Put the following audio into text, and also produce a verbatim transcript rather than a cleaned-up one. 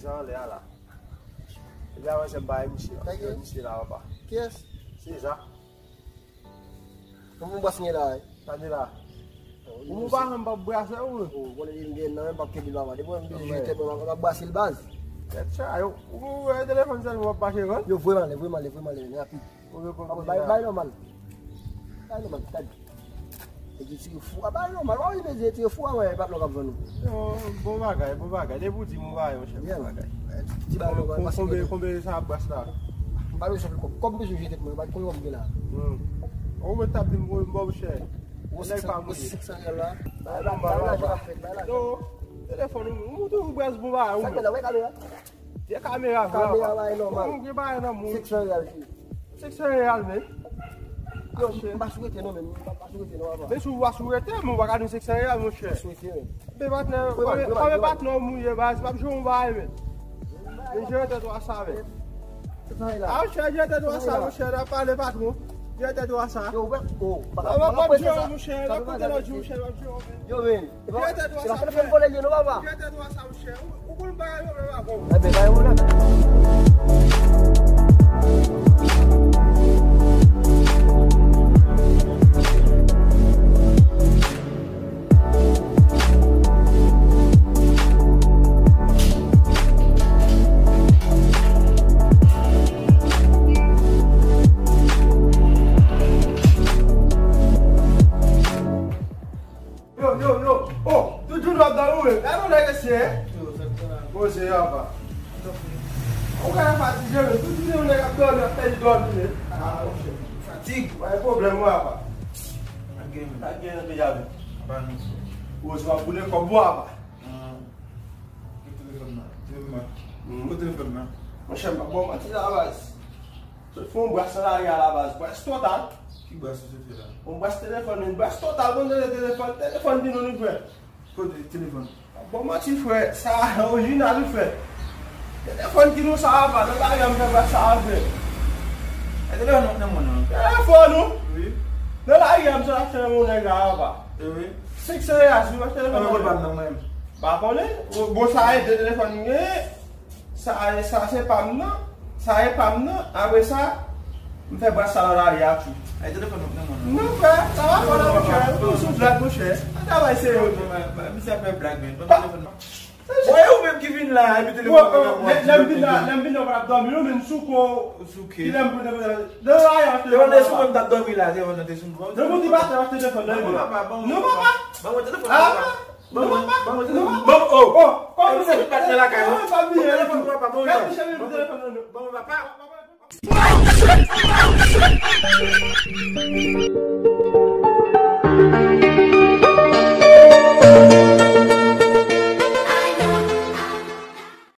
Sa anlè a la. Epi avan se bay misye. Misye la, papa. Kiyès? Se sa. Bon, bon, bòs mwen la, wi. Sa di la. Ou pa janm p ap brase, ou. Ou konnen li gen nan, m p ap kenbe l, papa. Depi mwen bezwen jete, mwen, m ap brase l, baz. Tèt chaje, ou, ou wè telefòn sèlman w ap mache, kon? Yo, vrèman, vrèman, vrèman, rapid. Ou reponn bay, bay nòmal. Bay nòmal, tag. E ki tire fou. A, bay nòmal. Ou pa bezwen tire fou, a, wè, e pa t lò k ap vann ou. Yo, bon bagay, bon bagay. Depi w di m, ou bay, monchè, bon bagay. Ti bay nòmal, paske konbyen, konbyen sa ap bas la? M pa bezwen kòb, kòb bezwen jete pou mwen, pa konn kòb gen la. Hmm. Ou mèt t ap di m, bon, bon, monchè. Nèg pa mouye. Senk san riyal la. Bay, bay, bay, lajan ap fèt, bay lajan. Yo, telefòn, ou, ou toujou brase bon bagay, ou menm. Sa k fè la, wè kamera? Te kamera vre, papa. Kamera bay nòmal. Ou gen bagay nan moun. Senk san riyal, fi. Senk san riyal, men. Yo, m pa sou rete non, men. M pa, pa sou rete non, papa. Men si w pa sou rete, men w pa ka di senk san riyal, monchè. M pa sou rete, men. Men patnè, konbyen patnè w mouye, baz, m ap jwe yon bagay, men. Men jere tèt ou a sa, men. Senk san riyal. A, monchè, jere tèt ou a sa, monchè, n ap pale, patwon. Jere tèt ou a sa. Yo, wè, oh, pa, pa, pa, pa, monchè, n ap konte lòt jou, monchè, n ap jere, men. Yo, men. Jere tèt ou a sa, monchè. Jere tèt ou a sa, monchè. Ou, ou konn bagay yo, men, pa bon. Enben, bay ou la. Yo, yo, yo. Oh, tout jounen w ap dòmi, wi. Gade yon nèg esye. Poze, apa. Ou ka fatige, men. Tout jounen yon nèg ap dòmi, ap pèdi dòmi, men. Ah, monchè. Fatig. Pa gen pwoblèm, wi, apa. Pa gen, men. Pa gen nan peyi a, men. Apa nou. Poze, w ap boule kòb ou, apa. Ah. Ki telefòn nan? Telefòn nan. Hmm. Kote telefòn nan? Monchè, m pa ba w manti la, baz. Sot fè yon bras nan lari a la, baz. Bras total. Ki bras ou sot fè la? Yon bras telefòn, yon bras total, konn tande telefòn, telefòn di nou li frè. Kote telefòn? Bon, manti, frè, sa orijinal, wi, frè. Telefòn ki nou sa a, pa nan lari a, m fè bras sa a, frè. E telefòn nan, nan mwen, non? Telefòn, ou? Wi. Nan lari a, m sot achte yon nèg la, apa. E wi. Senk san riyal, si w achte telefòn. Mwen pa nan mwen. Pa konnen? Bon, bon, sa e de telefòn m genyen. Sa, sa se pa m nan. Sa e pa m nan. Apre sa, m fè bras sa nan lari a tou. Ay, telefòn nan, nan mwen, non. Non, frè, sa va fò nan, monchè. Ou sou blag, monchè. Sa travay serye. Misye ap fè blag, men. Ban m telefòn nan. Bon, e ou menm ki vin la, epi telefòn nan nan mwen. Lè m vin la, lè m vin la, w pa t ap dòmi, non, men m souke w. Souke. Ki lè m pou te, nan lari a, telefòn nan te sou mwen, m t ap dòmi la, telefòn nan te sou mwen. Non, bon, ti pa achte telefòn nan. Non, papa, ban mwen. Non, papa. Ban mwen telefòn nan, papa. Ban mwen, ban mwen telefòn. Ban mwen, oh. Oh, kòman se? Epi se tout patnè lakay, non. Ban mwen telefòn, papa, ban mwen. Ban mwen, papa.